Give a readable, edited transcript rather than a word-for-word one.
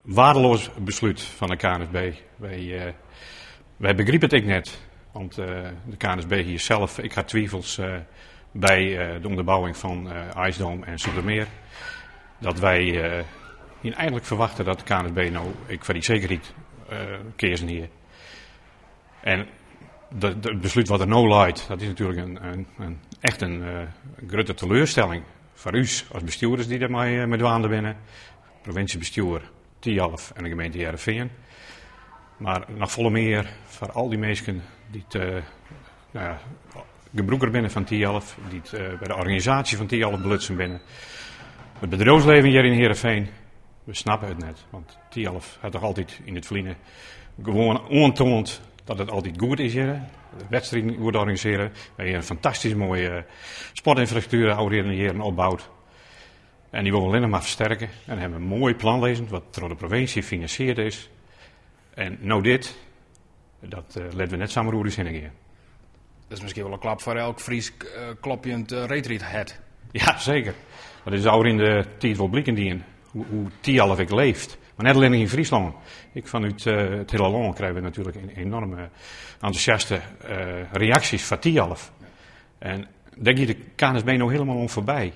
Waardeloas beslút fan de KNSB. Wy begripe it ek net, want de KNSB hie sels ek har twivels by de ûnderbouwing fan IceDome en Zoetermeer. Dat wy hiene eigenlik ferwachte dat de KNSB no ek foar dy sekerheid keazen hie. En it beslút wat der no leit, dat is natuerlik in echt in grutte teleurstelling foar ús as bestjoerders dy't dêr mei dwaande binne. Provinsjebestjoer, Thialf en de gemeente Hearrenfean. Mar noch folle mear foar al dy minsken dy't nou ja, gebrûker binne fan Thialf, dy't by de organisaasje fan Thialf belutsen binne. It bedriuwslibben hjir yn Hearrenfean, we snappe it net, want Thialf hat toch altyd yn it ferline gewoan oantoand dat it altyd goed is hjir. De wedstriden goed organisearje. We hawwe in fantastysk moaie sportynfrastruktuer al jierren opboud. En dy wolle we allinnich mar fersterke. En hawwe in moai plan lizzen, wat troch de provinsje finansierd is. En no dit, dat litte we net samar oer ús hinne gean. Dat is miskien wol in klap foar elk Frysk klopjend reedrydhert. Ja, seker. Dat is al yn de tiid wol bliken dien, hoe Thialf ek leeft. Mar net allinnich yn Fryslân. Ek fanút it hiele lân krije we natuerlik enorme entûsjaste reaksjes foar Thialf. En dêr giet de KNSB no hielendal oan foarby.